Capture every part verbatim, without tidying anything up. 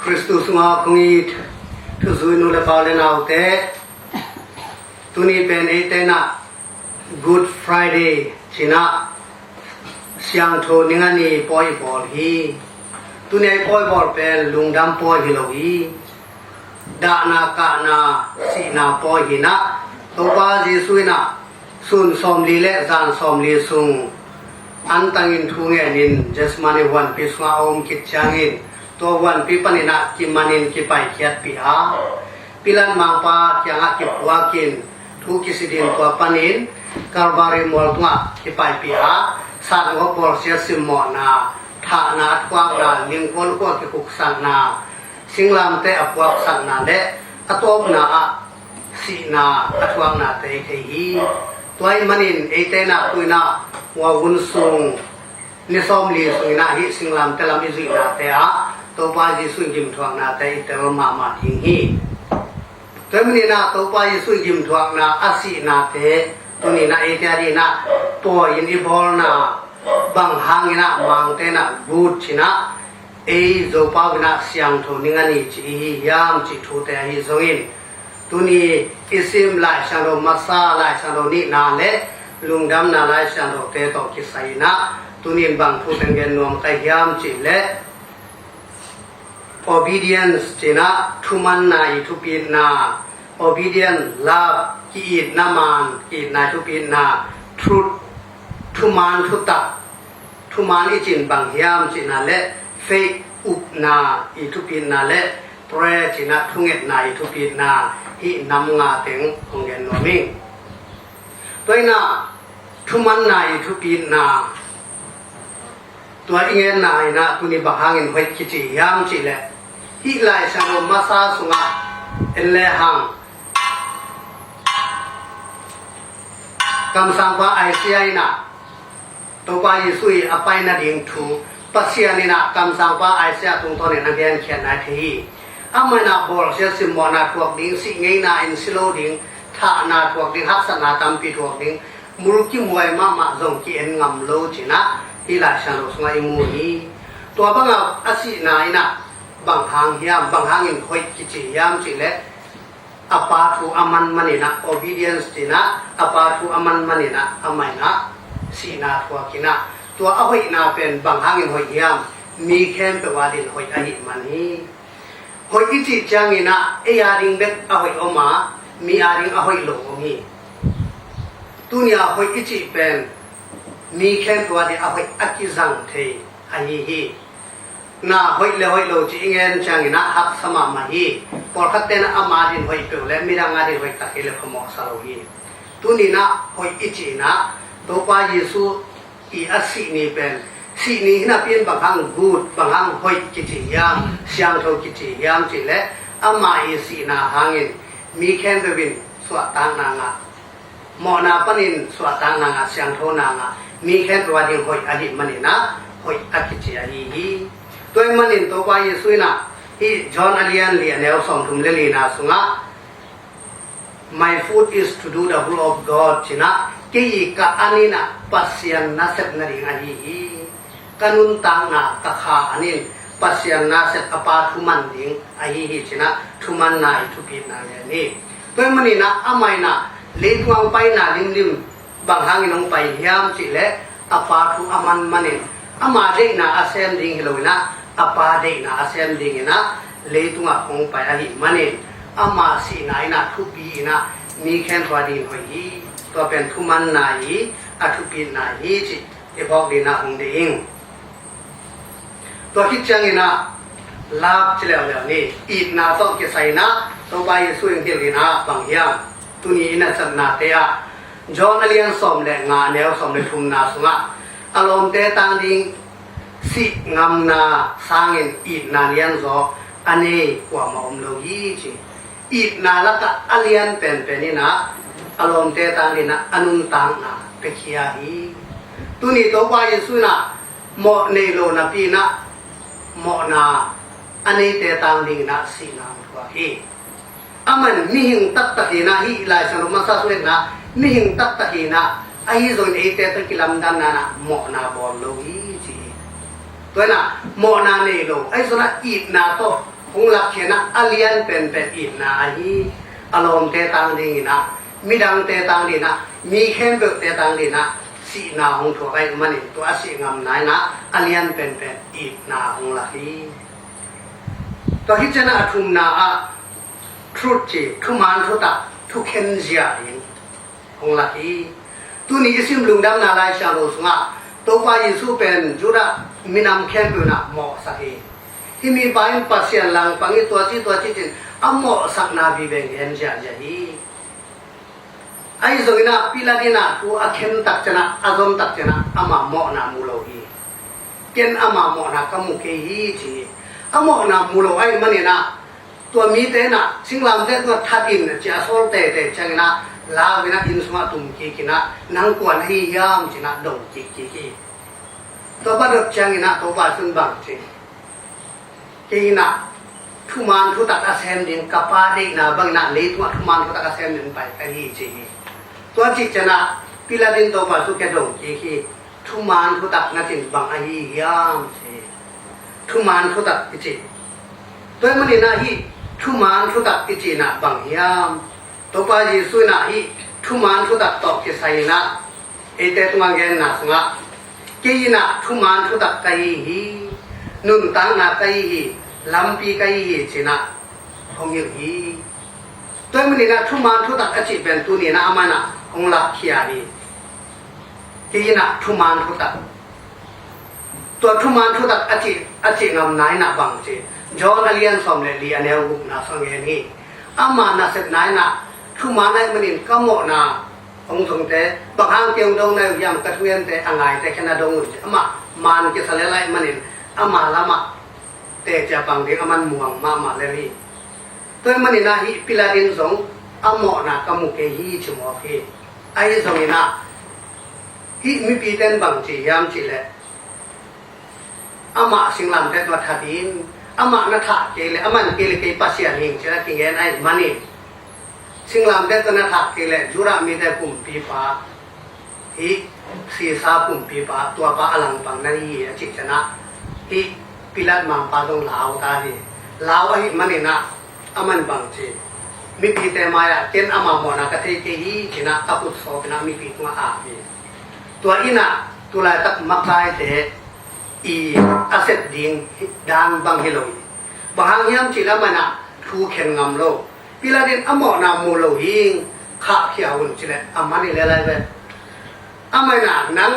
Khristu sungah kong it thuzui nu le pa le naute, tuni pen eite in ah Good Friday ci-in ah siangtho ninga ni pawi i bawl hi. Tuni a i pawi bawl pen lungdam pawi hi lo hi. Dahna, kahna, sihna pawi hi-in ah, Topa Jesuh in ah sun sawmli le zan sawmli sung antangin thu ngenin Gethsemane huanpi sungah a om khit ciangin, tua huanpi panin ah kimanin kipaikhiatpih a, Pilat mangpa kiangah kiphuakin thu kisit in, tua panin Kalvari mual tungah kipaipih a, satgawp bawlsiat simmawhna, thahna a thuakna, lingkuan khua kikhuksakna, singlamteh a puaksakna le a tawpna ah sihna a thuaknate i thei hi. Tua ahih manin eite in ah tu-in ah Wawun sung ni sawmli sungin ah hih singlamteh lam i zuihnate ah Topa Jesuh i gimthuaknate i tel mahmah ding hi. Tua ahih manin ah Topa Jesuh i gimthuakna, a sihnate tuni-in ah eite a dingin ah pawi-in i bawlna, bang hangin ah Mangte in ah Good ci-in ah, ei Zopau in ah siangtho ninga ni ci i hi hiam cih thute ahi zongin, tuni i sim Lai Siangtho masa, Lai Siangtho nihna le lungdamna Lai Siangthote tawh kisai-in ah tuni-in bang thu teng gen nuam ka hiam cih leh, obedience ci-in ah thumanna i thupitna, obedient love, ki-itna man, ki-itna i thupitna, truth, thuman thutak, thuman i cih in bang hiam cihna le, faith, upna i thupitna le, prayer ci-in ah thungetna i thupitna, hih nam nga teng hong gen nuam ing. Tua in ah thumanna i thupitna, tua i ngenna in ah tuni bang hangin hoih kici hiam cih leh, hih Lai Siangtho masa sungah en lehang, kamsangpa Isaiah in ah Topa Jesuh i a pai nading thu Pasian in ah kamsangpa Isaiah tungtawnin a genkhiatna i thei hi. Amah in ah bawlsiat simmawhna thuak ding, sih ngeina in si lo ding, thahna thuak ding, haksatna tampi thuak ding, mulkimhuai mahmah zong ki-en ngam lo ci-in ah hih Lai Siangtho sungah i mu hi. Tua bangah a sihna in ah bang hang hiam, bang hangin hoih kici hiam cih leh, a Pa thu a man manin ah, obedience ci-in ah, a Pa thu a man manin ah, amah in ah sihna thuak in ah, tua a hoihna pen bang hangin hoih hiam, mi khempeuh a dingin hoih ahih man hi. Hoih i cih ciangin ah ei a ding bek a hoih om a, mi a ding a hoih lo om hi. Tuni a hoih i cih pen mi khempeuh a ding a hoih a kizang thei ahi hi. Na hoih le hoih lo cih i ngen ciangin ah haksa mahmah hi. Pawlkhatte in ah ama a dingin hoih peuh le midang a dingin hoih tak hi le phamawhsa lo hi. Tuni in ah hoih i cih in ah Topa Jesuh i a sih ni pen, sih ni hi napi-in bang hang good, bang hang hoih kici hiam, siangtho kici hiam cih leh, ama i sihna hangin mi khempeuh in suahtakna ngah, mawhna panin suahtakna ngah, siangthona ngah, mi khempeuh a ding hoih ahih manin ah hoih a kici ahi hi. Tua ahih manin Topa Jesuh in ah hih John a lian li a neu sawmthum le lina sungah, "My food is to do the will of God," ci-in ah, kei i ka an in ah Pasian nasep nading ahi hi. Ka nuntakna, ka kha an in Pasian nasep, a Pa thu man ding ahi hi ci-in ah thumanna i thupitna ngen hi. Tua ahih manin ah amah in ah leitung a hong paina limlim bang hangin hong pai hiam cih leh, a Pa thu a man manin, ama deihna a sem ding hi lo-in ah, a Pa deihna a sem dingin ah leitungah hong pai ahih manin, ama sihna in ah thupi in ah mi khempeuh a dingin hoih hi. Tua pen thumanna hi, a thupitna hi cih i phawk dingin ah hong deih ing. Tua khit ciangin ah love ci leuleu ni, itna tawh kisai-in ah Topa Jesuh in hilh in ah bang hiam, tuni i nasepnate ah, John a lian sawm le nga, a neu sawm le thumna sungah, "A lawmte tang ding sih ngamna sangin itna lianzaw a nei kuamah om lo hi," ci. Itna lakah a lian penpen in ah a lawmte tang dingin ah a nuntakna piakhia hi. Tuni Topa Jesuh in ah mawh nei lo napi-in ah mawhna a neite tang dingin ah sihna hong thuak hi. Amah in mihing taktak hi-in ah, hih Lai Siangtho masa sung i et-na, mihing taktak hi-in ah, ahi zongin eite tawh kilamdanna in ah mawhna bawl lo hi ci hi. Tua in ah mawhna nei lo, ahi zongin ah itna tawh hong lakkhiatna a lian penpen itna ahi. A lawmte tang dinginah, midangte tang dinginah, mi khempeuhte tang dinginah sihna hong thuak ahih manin tua a sih ngamna inah a lian penpen itna hong lak hi. Tua hi cianah a thumna ah truth ci, thuman thutak, thukhen zia ding hong lak hi. Tuni i sim Lungdamna Lai Siangtho sungah Topa Jesuh pen Judah minam khempeuh inah mawhsak hi. Hih mipa in Pasian langpang hi, tua ci tua ci cin a mawhsakna vive gen ziahziah hi. Ahi zonginah Pilat inah thu a khen tak cianah, a zon tak cianah ama mawhna mu lo hi. Ken ama mawhna ka mu kei hi ci hi. A mawhna mu lo ahih maninah tua mite inah singlamteh tungah that in ci a sawl teitei cianginah lau inah inn sungah tum kik inah, "Nang kua na hi hiam?" cinah dong kik kik hi. Tua pa dot cianginah Topa Jesuh in bang ci, "Kei inah thuman thutak a sem ding, ka Pa deihna banginah leitungah thuman thutak a sem ding pai ka hi," ci hi. Tua cih cianah Pilat in Topa Jesuh kiang dong kik hi. "Thuman thutak na cih bang ahi hiam?" ci hi. Thuman thutak i cih. Tua ahih maninah hih thuman thutak i cih inah bang hiam? Topa Jesuh inah hih thuman thutak tawh kisai inah eite tungah genna sungah, "Kei inah thuman thutak ka hi hi, nuntakna ka hi hi, lampi ka hi hi," cinah hong hilh hi. Tua ahih maninah thuman thutak a cih pen tuni inah amah inah hong lakkhia hi. "Kei inah thuman thutak." Tua thuman thutak a cih, a cih ngamna inah bang ci, John a lian sawm le li a neu gukna sung gen hi. Ama nasepna inah thuman ahih manin ka mawhna hong zongte, "Bang hang kei hong dong na hi uh hiam? Ka thugente a ngaite khen a dong un," ci. Amah man kisa lel ahih manin ama lamah teci a pang ding aman muang mahmah lel hi. Tua ahih maninah hih Pilat in zong a mawhna ka mu kei hi ci mawk hi. Ahi zonginah hih mipite in bang ci hiam cih leh, "Amah singlamteh tungah that in, amah na thah kei leh, amah in kei leh kei Pasian hi ing," cinah kigen ahih manin, "Singlamteh tungah na thah kei leh Judah mite kumpipa, hih Sisa kumpipa, tuapa a langpang na hi hi," a cih cianah hih Pilat mangpa zong lau ta hi. Lau ahih maninah aman bang ci, mipite mai-ah, "Ken ama mawhna ka thei kei hi," cinah a khut sawpinah mipi tungah ap hi. Tua inah tulaitak makaite i a sep ding dan bang hi lo hi. Bang hang hiam cih leh amah inah thu khen ngam lo. Pilat in a mawhna mu lo hi, khahkhia un ci leh a man hi lel lai ve. Amah inah nang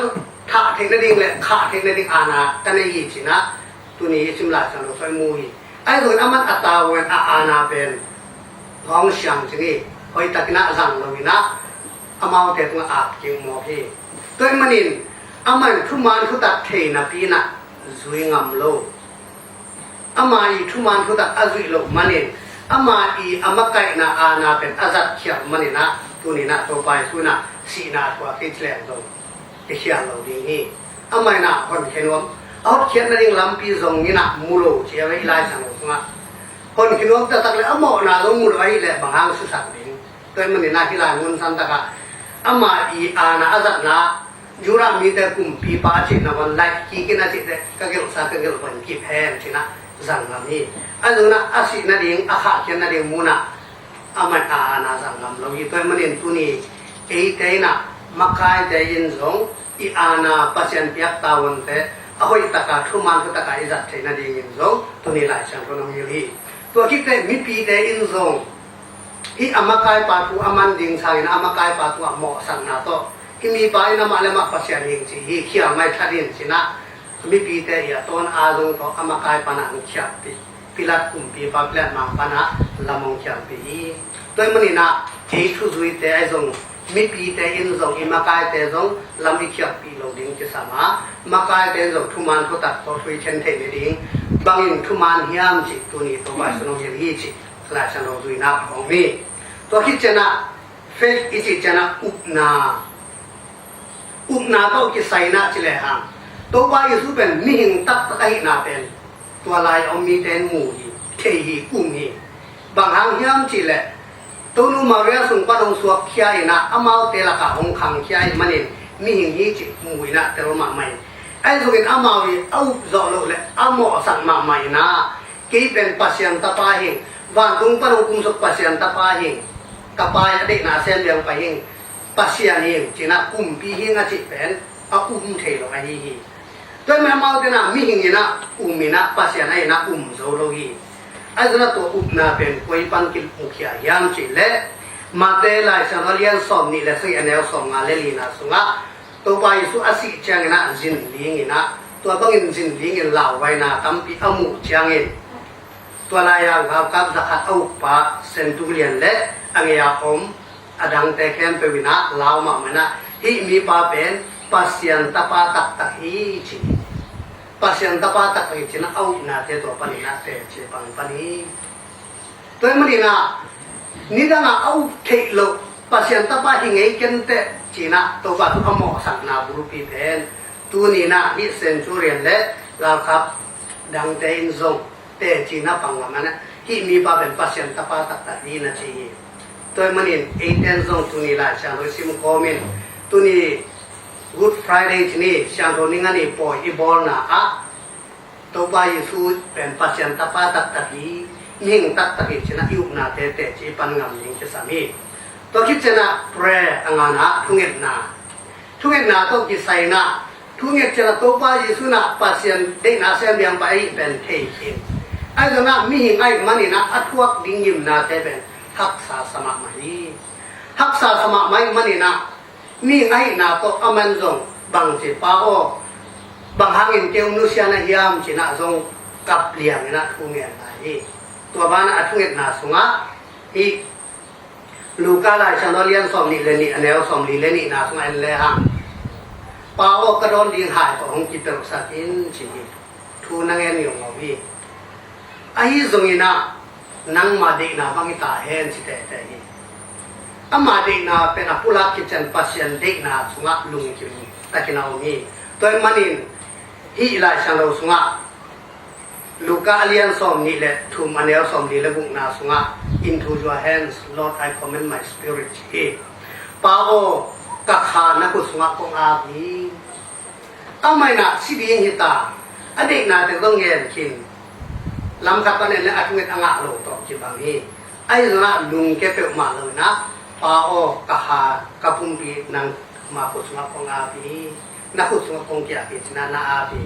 thah theih nading le khah theih nading aana ka nei hi cinah tuni i sim Lai Siangtho sung i mu hi. Ahi zongin aman a tavuan a aana pen hong siang cing hi. Hoihtakinah zang loinah amaute tungah ap kik mawk hi. Tua ahih manin amah in thuman thutak thei napi inah zui ngam lo. Ama i thuman thutak a zuih loh manin, ama i a makaihna aana pen a zatkhiat maninah tuninah Topa Jesuh inah sihna a thuak hi ci leng zong kikhial lo ding hi. Amah inah honkhiat nuam, a hotkhiat nading lampi zonginah mu lo ci a ve i Lai Siangtho sungah. Honkhiat nuam taktak le a mawhna zong mu lo ahih leh bang hang susak ding? Tua ahih maninah hih lai mun santakah ama i aana a zatna, Judah mite kumpipa a cihna van laih kikin a cihte ka gelhsa ka gelh van kip hen cinah zang ngam hi. A zunah a sih nading, a khahkhiat nading munah amah a aana zang ngam lo hi. Tua ahih manin tuni eite inah makaite in zong i aana Pasian piak tavuante a hoihtaka thuman thutaka i zat theih nadingin zong tuni Lai Siangtho in hong hilh hi. Tua khit teh mipite in zong hih a makaipa thu a man ding sangin a makaipa thu a mawhsakna tawh hih mipa in amah le amah Pasian hi ing ci hi, khial mai that in cinah mipite i a tawn a zong tawh a makaipa na hong khialhpih, Pilat kumpipa, Pilat mangpa na lam hong khialhpih hi. Tua ahih maninah ei thuzuite ahi zong mipite in zong i makaite zong lam i khialhpih lo ding kisam a, makaite in zong thuman thutak tawh thu i khen theih nading bangin thuman hiam cih tuni Topa Jesuh in hong hilh hi cih Lai Siangtho zuihna a om hi. Tua khit cianah faith i cih cianah upna, upna tawh kisai inah ci lehang Topa Jesuh pen mihing taktak ahihna pen tua lai a om mite in mu hi, thei hi, um hi. Bang hang hiam cih leh Tonu Maria sung pan hong suakkhia inah amaute lakah hong khangkhia ahih manin mihing hi cih mu inah tel mahmah hi. Ahi zongin amau i a up zawh loh le a mawhsak mahmah inah Kei pen Pasian tapa hing, vantung pan hong kumsuk Pasian tapa hing, ka Pa a deihna sem liang pa hing, Pasian hing, cinah kumpi hing a cih pen a um thei lo ahi hi. Tua hi mah amau tenah mihing inah um inah Pasian a inah um zo lo hi. Ahi zongin tua upna pen koi pan kimukhia hiam cih leh Mate Lai Siangtho a lian sawm nih le sagih a neu sawm nga le lina sungah Topa Jesu a sih ciangin ah zin dingin ah, tua bangin zin dingin lauhuaina tampi a muh ciangin, tua lai-a galkap zakhat a ukpa centurion le a ngei-a om a dangte khempeuh in ah lau mahmah in ah, hih mipa pen Pasian tapa taktak hi ci. Pasian tapa taktak hi ci-in ah a upnate tua panin ah teci pan pan hi. Tua ahih manin ah nidangah a up theih loh Pasian tapa hi ngei kenteh ci-in ah Topa thu a mawhsakna bulpi pen tuni-in ah hih centurion le galkap dangte in zong teci-in ah pang ngam a, hih mipa pen Pasian tapa taktak hi na ci hi. Tua ahih manin eite in zong tuni Lai Siangtho i sim kawmin, tuni Good Friday ci ni, Siangtho Ni nga ni pawi i bawlna ah Topa Jesu pen Pasian tapa taktak hi, mihing taktak hi ci-in ah i upnate teci pan ngam ding kisam hi. Tua khit ciangin ah prayer, a ngana ah thungetna, thungetna tawh kisai-in ah, thunget ciangin ah Topa Jesu in ah Pasian deihna sem liang pa ahih pen thei khin. Ahi zongin ah mihing ahih manin ah a thuak ding gimnate pen haksa sa mahmah hi. Haksa sa mahmah ahih manin ah mihing ahihna tawh aman zong bangci, Pa aw, bang hangin kei hong nusia na hiam ci-in ah zong kap liangin ah thungen lai hi. Tua banah a thungetna sungah hih Luka Lai Siangtho a lian sawm nih le nih a neu sawm li le nihna sungah en lehang, Pa aw, ka dawn ding hai tawh hong kipelhsak in ci hi. Thu na ngen ngeu ngau hi. Ahi zongin ah nangma deihna bang hi ta hen ci tehteh hi. Ama deihna pen a pulak khit ciang Pasian deihna sungah lungkim takin a om hi. Tua ahih manin hih Lai Siangtho sungah Luka a lian sawm nih le thum a neu sawm li le gukna sungah, "Into your hands, Lord, I commend my spirit," hi. Pa aw, ka kha na khut sungah kong ap hi. Amah in ah si ding hi ta, a deihnate zong ngen khin. Lam khat pan en le a thunget a ngah lo tawh kibang hi. Ahi zongin ah lungke peuhmah lo-in ah, Pa aw, ka kha, ka pumpi nangma khut sungah kong ap hi. Na khut sungah kong kiap hi ci-in ah na ap hi.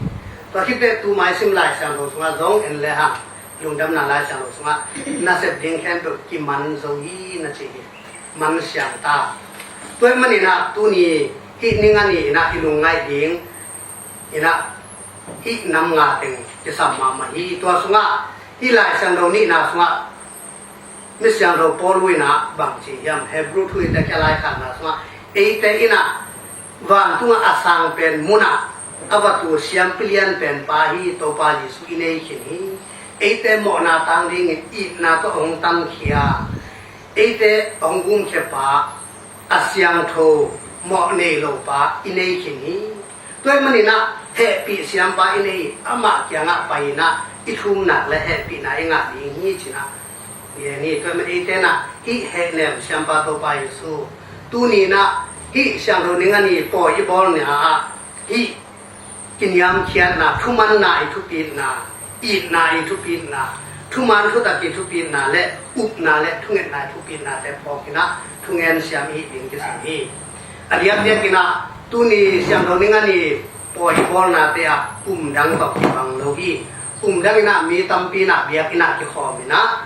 Tua khit teh tu mai sim Lai Siangtho sungah zong en lehang, Lungdamna Lai Siangtho sungah nasep ding khempeuh kiman zo hi na ci hi. Man siang ta. Tua ahih manin ah tuni hih ni nga ni-in ah i lungngaih ding in ah hih nam nga teng kisam mahmah hi. Tua sungah hih Lai Siangtho nihna sungah Misiangtho Paul in ah bang ci hiam, Hebrew thu in ah kia laikhakna sungah, eite in ah vantungah a sang pen munah a va tu siampi lian pen pa hi Topa Jesu i nei khin hi. Eite mawhna tang dingin itna tawh hong tankhia, eite hong gumkhia pa, a siangtho, mawh nei lo pa i nei khin hi. Tua ahih manin ah hehpih siampa i nei hi. Amah kiangah pai-in ah i thumnak le hehpihna i ngah ding hi ci-in ah ngen hi. Tua ahih manin eite in ah hih hehnem siampa Topa Jesu, tuni-in ah hih Siangtho Ni nga ni pawi i bawlna ah hih kiniamkhiatna, thumanna i thupitna, itna i thupitna, thuman thutak i thupitna le upna le thungetna i thupitnate phawk in ah thungen siam i hih ding kisam hi. A diakdiakin ah tuni Siangtho Ni nga ni pawi bawlnate ah kum dang tawh kibang lo hi. Kum dang in ah mi tampi in ah biakinn ah kikhawm in ah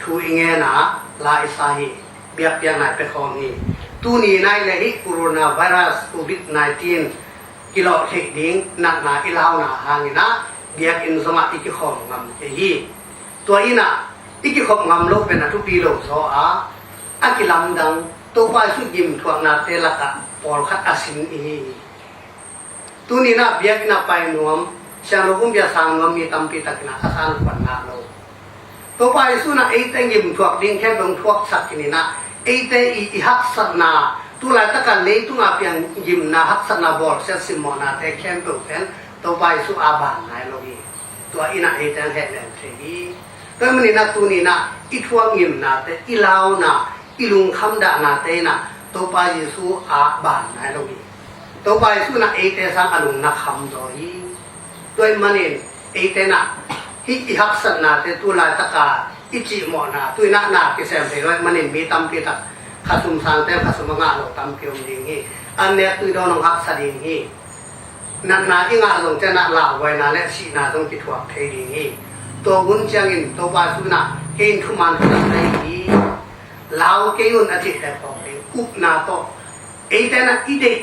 thu i ngen a, la i sa hi. Biakpiakna i pia khawm hi. Tuni in ah leh hih coronavirus, covid nineteen kilawh theih ding natna i launa hangin ah biakinn zongah i kikhawm ngam kei hi. Tua in ah i kikhop ngam loh pen a thupi lo zaw a, a kilamdang Topa Jesu gimthuaknate lakah pawlkhat a sin i hi hi. Tuni in ah biakinn ah pai nuam, siangtho pumpi a sang nuam mi tampi takin ah a san khuan ngah lo. Topa Jesu in ah eite gimthuak ding khempeuh hong thuaksak khin in ah, eite i, i haksatna, tu laitak a leitung a piang gimna haksatna bawlsiat simmawhnate khempeuh pen Topa Jesu a ban nai lo hi. Tua in ah eite hong hehnem thei hi. Tua ahih manin ah tuni in ah i thuak gimnate, i launa, i lungkham dahnate in ah Topa Jesu a ban nai lo hi. Topa Jesu in ah eite sang a lung na kham zaw hi. Tua ahih manin eite in ah I, i haksatnate tu laitaka i cihmawhna, tu-in ah na kisem thei lo ahih manin mi tampi tak khasum sangte khasum a ngah lo tampi om ding hi. An nek tu-in dawn hong haksa ding hi. Natna i ngah zong ciangin ah lauhuaina le sihna zong kithuak thei ding hi. Tua hun ciangin Topa Jesu in ah kei in thuman thutak nei hi. Lau kei un a cih tek phawk ding. Upna tawh eite in ah i deih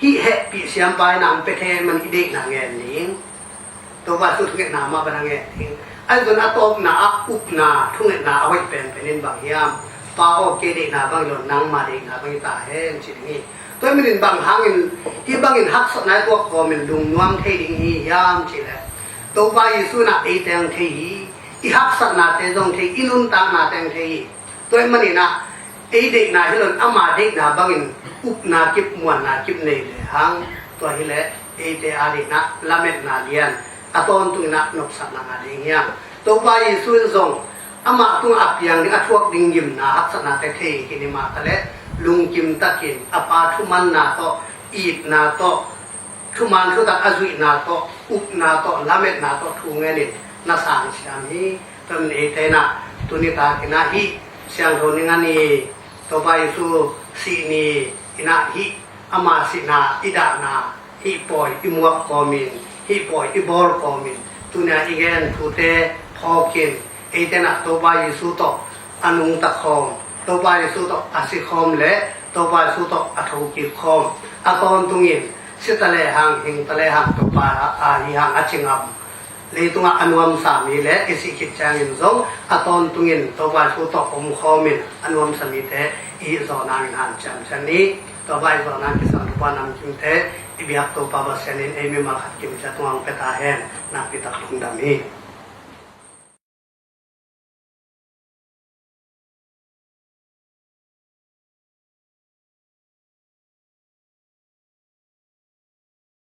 hih hehpih siampa in ah hong pia thei ahih manin i deihna ngen ding. Topa Jesu thungetna mah bang a ngen ding. Ahi zongin a tawpna ah upna thungetna a hoih penpen in bang hiam? Pa aw, kei deihna bang hi lo, nangma deihna bang hi ta hen ci ding hi. Tua ahih manin bang hangin, hih bangin haksatna i tuak kawmin lungnuam thei ding hi hiam cih leh, Topa Jesu in ah eite hong thei hi. I haksatnate zong thei, i nuntaknate hong thei hi. Tua ahih manin ah ei deihna hi lo-in ama deihna bangin upna kip, muanna kip nei lehang, tua hi leh eite adingin ah lametna lian, a tawntungin ah nopsakna ngah ding hi hang. Topa Jesu in zong amah tungah a piang ding, a thuak ding gimna haksatnate thei khin hi mah taleh, lungkim takin a Pa thumanna tawh, itna tawh, thuman thutak a zuihna tawh, upna tawh, lametna tawh thu ngenin na sang siam hi. Tua ahih manin eite in ah tuni takin ah hih Siangtho Ni nga ni, Topa Jesu sih ni in ah hih ama sihna i dahna, hih pawi i muak kawmin, hih pawi i bawl kawmin, tuni a i gen thute phawkin, eite in ah Topa Jesu tawh a nungta khawm, Topa Jesu tawh a si khawm le Topa Jesu tawh a thokik khawm, a tawntungin si ta lehang, hing ta lehang, Topa a hi hang a ci ngam, leitungah a nuamsa mi le i sih khit ciangin zong a tawntungin Topa Jesu tawh om khawmin a nuamsa mite i hih zawh nangin hanciam ciat ni. Topa i zawh nang kisam Topa namkimte i biak Topa Pasian in ei mimal khat kimciat tungah hong pia ta hen. Nakpi tak lungdam hi.